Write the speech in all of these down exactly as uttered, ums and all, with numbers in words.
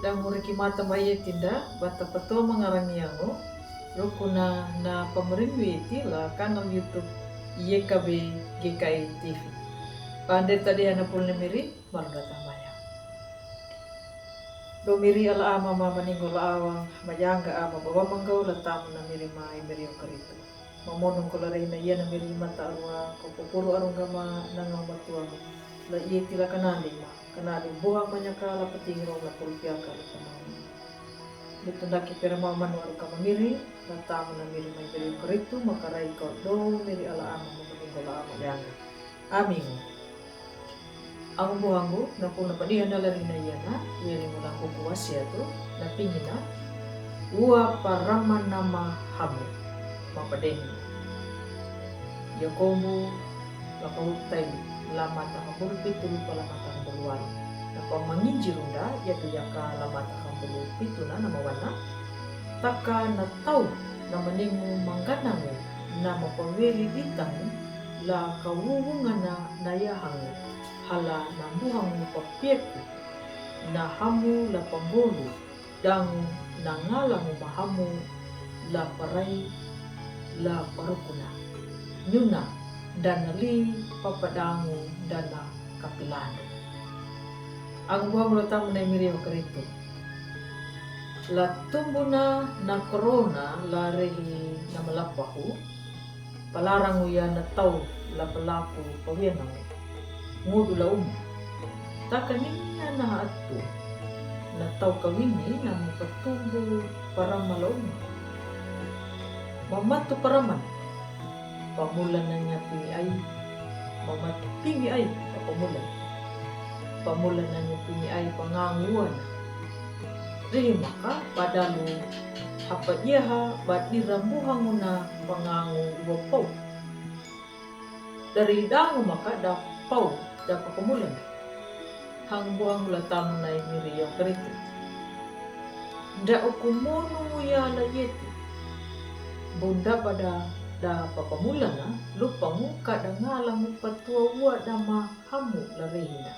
Dang huri ki mata mai e tinda, bata pato mangarang yango, rukuna na pamarinwi eti la kanal YouTube Y K B G K I T V. Pande tadi ana pulne miri, malga tamaya. Do miri ala ama ma maningo la awa, mayanga ama bawa manggau la tamu na miri mai miri okaritu. Mamonong ko la rehina iya na miri mata arua, ko popuru arunggama nanga matua. La iya tila kanali ma, kanali buha manyaka la patingro la pulpiaka la kamau. Ditundaki pera mau manu aru kama miri, la tamu na miri mai miri okaritu, makarai ko do miri ala ama ma maningo la ama yanga. Amin. Angu buhangu, na puna padiha na la rehina iya na, iya ni mula huku wasia tu, na pingina, ua parama nama hamu, mapadeni. Yakobu, la kautai, la mata hambulu pitu lupa la mata hambulu walu. Na pamanginji runda, ya tu yaka la mata hambulu pitu na nama wana. Taka na tau, na maningu mangganangu, na mapaweli ditangu, la kawuwungana na yahangu, hala na buhangu papieku, na hamu la pangolu, dangu na ngalangu mahamu, la parai, la parukuna. Nyuna, dana li, papadangu, dana kapilanu. Angu buhangu la tamu na miri okaritu. La tumbuna na korona la rehi na malapahu, palarangu ya na tau la palaku pawianangu. Ngudu la uma. Taka ninga na atu. Na tau kawini na mapatumbu parama la uma. Mamatu paraman. Pamulana nya pingi ai. Mamatu pingi ai, papamulan. Pamulana nya pingi ai panganguan. Rihi maka padalu hapa iyaha badira buhanguna pangangu ua pau. Dari dangu maka da pau da papamulan. Hang buhangu la tamu na miri okaritu. Nda ukumonu ya la yeti. Bunda pada da papamulana, lupangu kada ngalangu patua ua dama hamu la rehina.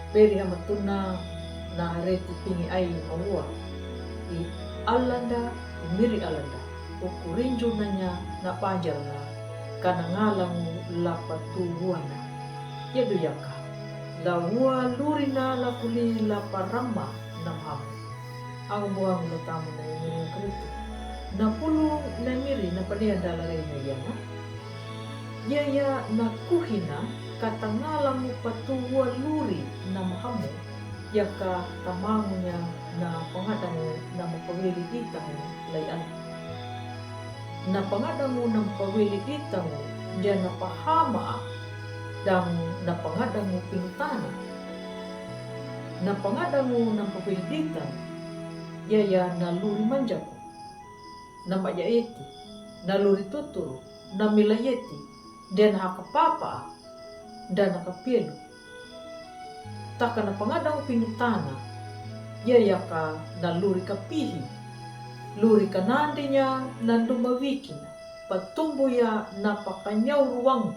Beri hamatuna na hareti pingi ai maua. I alanda, i miri alanda. Ukurinju nanya na panjarna, kana ngalangu la patuwana. Yadu yaka, la ua lurina la kuli la parama na hamu. Angu buhangu la tamu na miri okaritu. Na pulu na miri na padiha na la rehina iya na. Yaya na kuhina kata ngalangu patua luri na mahamu, yaka tamangunya na pangadangu na mapaweli ditangu lai ala. Na pangadangu na mapaweli ditangu dia na pahama a, dangu na pangadangu pinutana. Na pangadangu na mapaweli ditangu, yaya na luri manjaku. Na maja eti, na luri tuturu, na mila eti, dia na haka papa a, da na kapielu. Taka na pangadangu pinutana, yayaka na luri kapihi, luri kanandinya na nduma wikina, patumbu ya na pakanyau ruangu,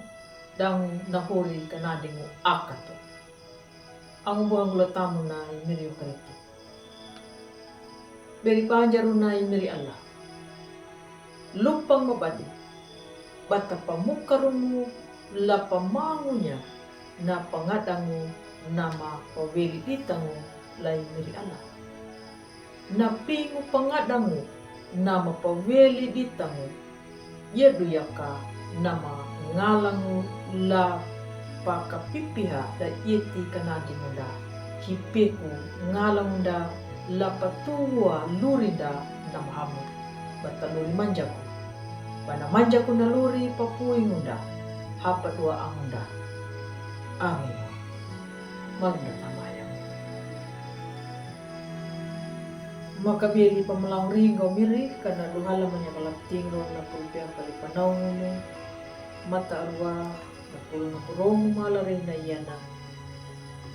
dangu na hori kanandingu akatu. Angu buhangu la tamu na miri okaritu. Beri panjaruna i miri ala. Lupang mabadi. Bata pamukarungu la pamangunya na pangadangu na mapaweli ditangu lai miri ala. Na pingu pangadangu na mapaweli ditangu. Yadu yaka na mangalangu la pakapipiha da eti kanandingu da. Hipeku ngalangu da la patua luri da na mahamu. Bata luri manjaku. Bana manjaku na luri papuingu da. Hapa dua angu da. Amin. Malunda tamaya. Makabeli pamalau ringo miri, kana duhala manya kalap tingro na pulpia kali panaunu, mata arua, na pulu na kurongu mala rina iana,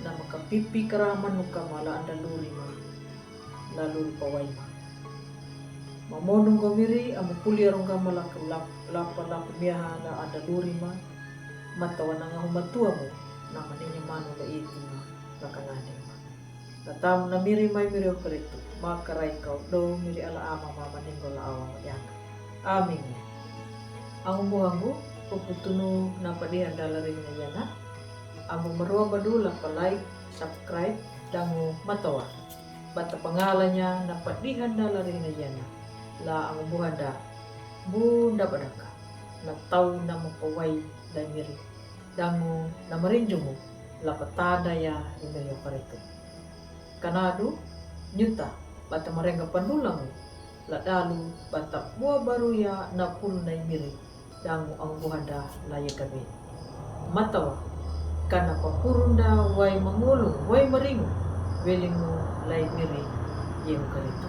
na makapipi karaman nuka mala anda luri ma, la luri pawai ma. Mamonung go miri, amu puli arungga mala kelap, lapa lapa miaha la anda luri ma, mata wananga humatua mu, na maninya manu la iti ma, la kanane ma. Tamu na miri mai miri okaritu, makarai kau do miri ala ama mama ningol awa yang. Amin. Angu muhangu, puputunu na padihan dala ring na yana. Amu marua badula pa like, subscribe, dangu matawa. Bata pangalanya na padihan dala ring na yana. La angu buhanda, bunda badaka. Na tau na mapawai dai miri. Dangu na marinjungu, la patada ya ring na okaritu. Kanadu, nyuta, bata marenga pandulangu, la dalu, bata bua baruya na pulu na imiri, dangu angu buhanda la yakabe. Matawa, kana papurunda wai mangulu, wai maringu, welingu la imiri, ye okaritu.